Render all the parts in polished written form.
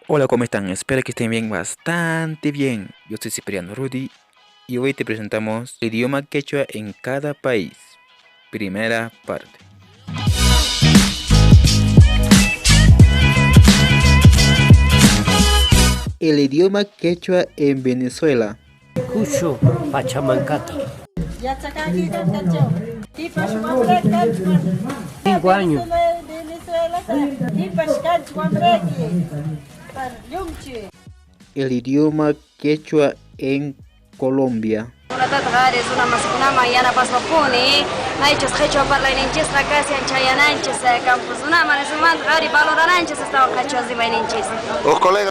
Hola, ¿cómo están? Espero que estén bien, bastante bien. Yo soy Cipriano Rudy y hoy te presentamos el idioma quechua en cada país. Primera parte. El idioma quechua en Venezuela. Kushu Pachamankata. 5 años. El idioma quechua en Colombia.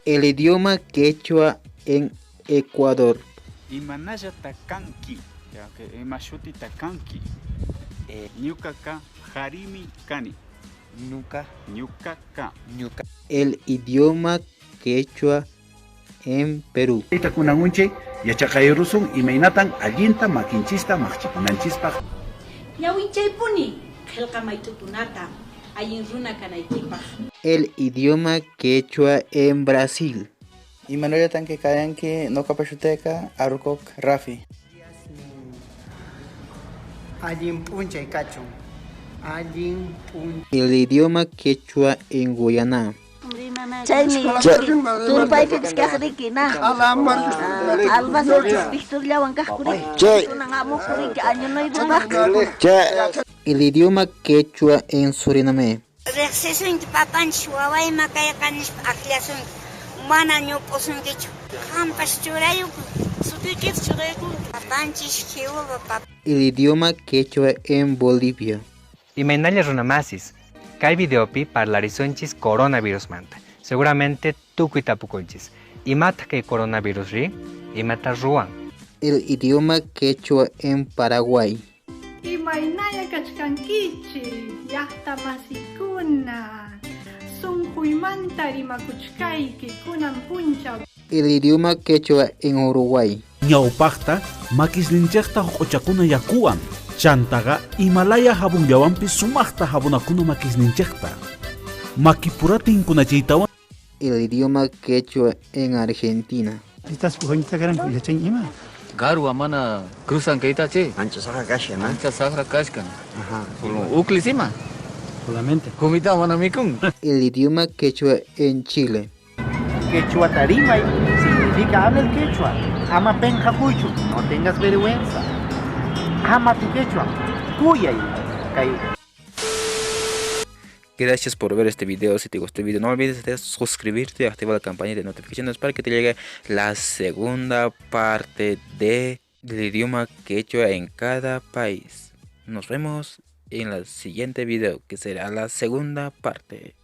El idioma quechua en Ecuador. Imanallata kanki, ya que imashutita kanki. Ñukaka harimi kani. Ñuka. Ñukaka. Ñuka. El idioma quechua en Perú. Kunanunchik yachaqayrusun imaynatan allinta makinchista maqchikunanchispaq. Ñawinchaypuni qillqa mayt'ukunata allin runa kanaykipaq. El idioma quechua en Brasil. Imanolatan kayanki noqapa sutiyqa Arukok Rafi. Allin p'unchay kachun. Allin p'unchay. El idioma quechua en Guyana. Chaymi turpaypipas kaq riki na. Albazuchis Victoriawan kaq riki. Kunan hamuq riki año nuevopaq. El idioma quechua en Suriname. Riqsisunki papanchis wawayma kayqa nispa akllasunki mana ñup'usunkichu qampas churayukun sutiykita churaykunki papanchis Jehová pap. El idioma quechua en Bolivia. Imaynalla runamasis, kay videopi parlarisunchis coronavirus manta. Seguramente tukuy tapukunchis. Imata kay coronavirus ri? Imata ruwan? El idioma quechua en Paraguay. Imaynalla kachkankichik, llaqta masikuna. Sunquymanta rimakuchkayki kunan punchaw. El idioma quechua en Uruguay. Ñawpaqta makisninchikta huq'uchakuna yakuwan. Chantaqa Himalaya jabonllawanpis sumaqta jabonakuna makisninchikta. Makipura tinkunachiytawan. El idioma quechua en Argentina. Garwa mana cruzan kaytachi. Ancha saqra kashan, Ancha saqra kashkan. Uklisima. Solamente. Kumita mana mikun. El idioma quechua en Chile. Quechua tarimay significa habla el quechua. Ama penjakuychu, no tengas vergüenza. Ama tu quechua. Kuyay. Kay. Gracias por ver este video. Si te gustó el video, no olvides de suscribirte y activar la campanita de notificaciones para que te llegue la segunda parte del idioma quechua en cada país. Nos vemos en el siguiente video, que será la segunda parte.